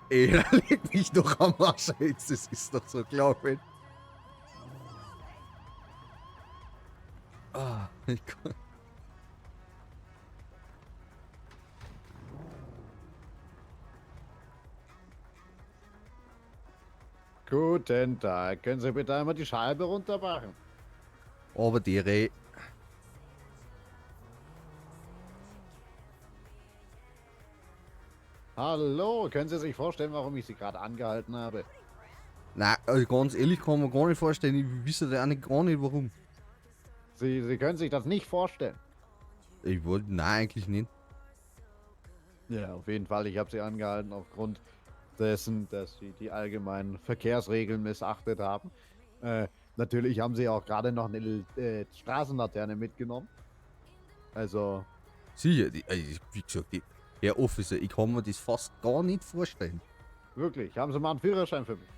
Ey, da leg mich doch am Arsch jetzt, das ist doch so klar, wenn. Ah, ich kann. Guten Tag. Können Sie bitte einmal die Scheibe runtermachen? Aber die Re. Hallo, können Sie sich vorstellen, warum ich Sie gerade angehalten habe? Nein, also ganz ehrlich kann man gar nicht vorstellen, ich wüsste da auch nicht, gar nicht warum. Sie können sich das nicht vorstellen. Ich wollte, nein, eigentlich nicht. Ja, auf jeden Fall. Ich habe Sie angehalten aufgrund dessen, dass Sie die allgemeinen Verkehrsregeln missachtet haben. Natürlich haben Sie auch gerade noch eine Straßenlaterne mitgenommen. Also, Sicher, die, also, wie gesagt, die, Herr Officer, ich kann mir das fast gar nicht vorstellen. Wirklich, haben Sie mal einen Führerschein für mich?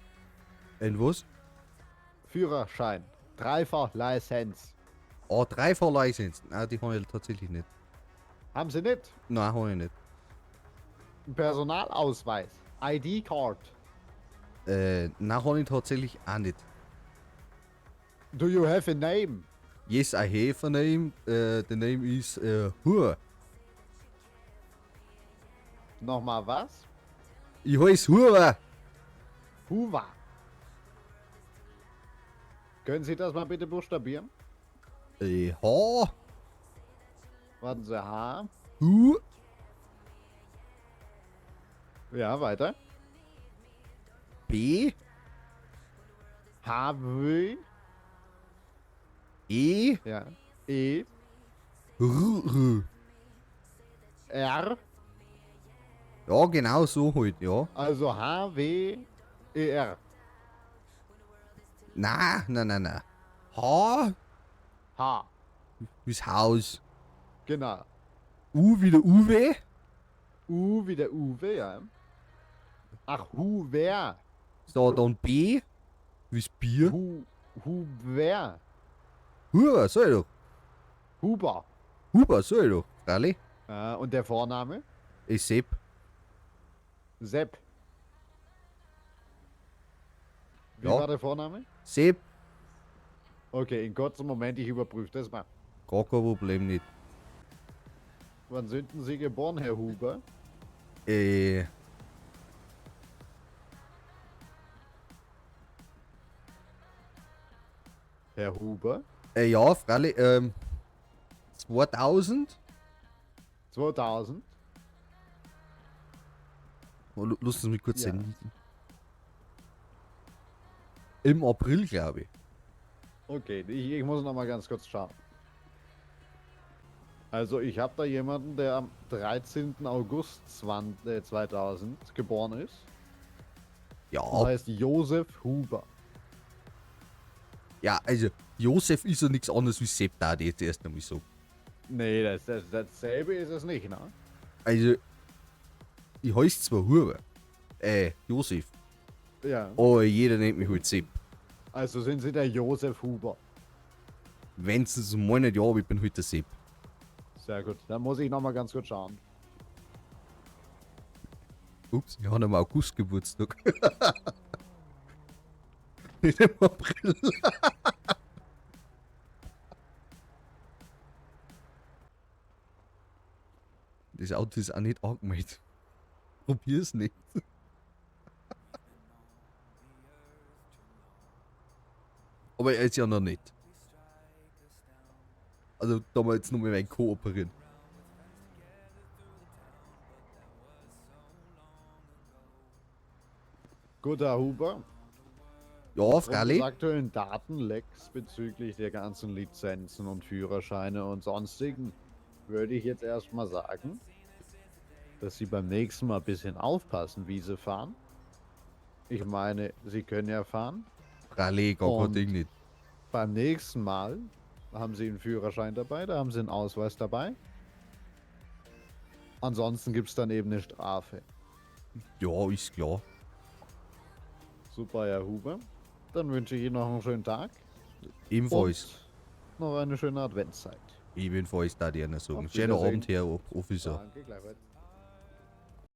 Ein was? Führerschein. Driver License. Ah, Driver License. Nein, die habe ich tatsächlich nicht. Haben Sie nicht? Nein, habe ich nicht. Ein Personalausweis. ID-Card. Nein, habe ich tatsächlich auch nicht. Do you have a name? Yes, I have a name. The name is Hur. Nochmal was? Ich heiße Huber. Huwa. Können Sie das mal bitte buchstabieren? H, Warten Sie, H. U, Ja, weiter. B, H, W. E, Ja. E, R, R. R. Ja, genau so halt, ja. Also H, W, E, R. Nein, nein, nein, nein. H, H. wie's Haus. Genau. U wie der Uwe. U wie der Uwe, ja. Ach, Huwer. So, dann B, wie's Bier. Huwer. Huber, sag ich doch. Huber. Huber, sag ich doch. Freilich. Und der Vorname? Ich Sepp. Sepp. Wie Ja. war der Vorname? Sepp, Okay, in kurzem Moment, ich überprüfe das mal. gar kein Problem nicht. Wann sind denn Sie geboren, Herr Huber? Äh, Herr Huber? Ja, freilich, 2000. 2000? Oh, lass uns mich kurz Ja. sehen. Im April, glaube ich. Okay, ich muss noch mal ganz kurz schauen. Also ich habe da jemanden, der am 13. August 2000 geboren ist. Ja, Das heißt Josef Huber. ja, also Josef ist ja nichts anderes wie Sepp, da die jetzt erst einmal so. Nee, dasselbe ist es nicht, ne? Also, ich heiße zwar Huber, Josef, Ja. aber jeder nennt mich halt Sepp. Also sind Sie der Josef Huber. Wenn's es meinen, ja, aber ich bin halt der Sepp. Sehr gut. Dann muss ich noch mal ganz kurz schauen. Ups, ich habe im August Geburtstag. Nicht im April. Das Auto ist auch nicht angemeldet. Probier's nicht. Aber er ist ja noch nicht. Also da mal jetzt noch mal ein kooperieren. Gut, Herr Huber. Ja, Aufgrund freilich. des aktuellen Datenlecks bezüglich der ganzen Lizenzen und Führerscheine und sonstigen würde ich jetzt erstmal sagen, dass Sie beim nächsten Mal ein bisschen aufpassen, wie Sie fahren. Ich meine, Sie können ja fahren. Freilich, gar kein Und Ding nicht. Beim nächsten Mal haben Sie einen Führerschein dabei, da haben Sie einen Ausweis dabei. Ansonsten gibt es dann eben eine Strafe. Ja, ist klar. Super, Herr Huber. Dann wünsche ich Ihnen noch einen schönen Tag. Ebenfalls. Und noch eine schöne Adventszeit. Ebenfalls, da ich einer sagen. Auf Schönen Wiedersehen. Abend, Herr Officer. Danke, gleichfalls.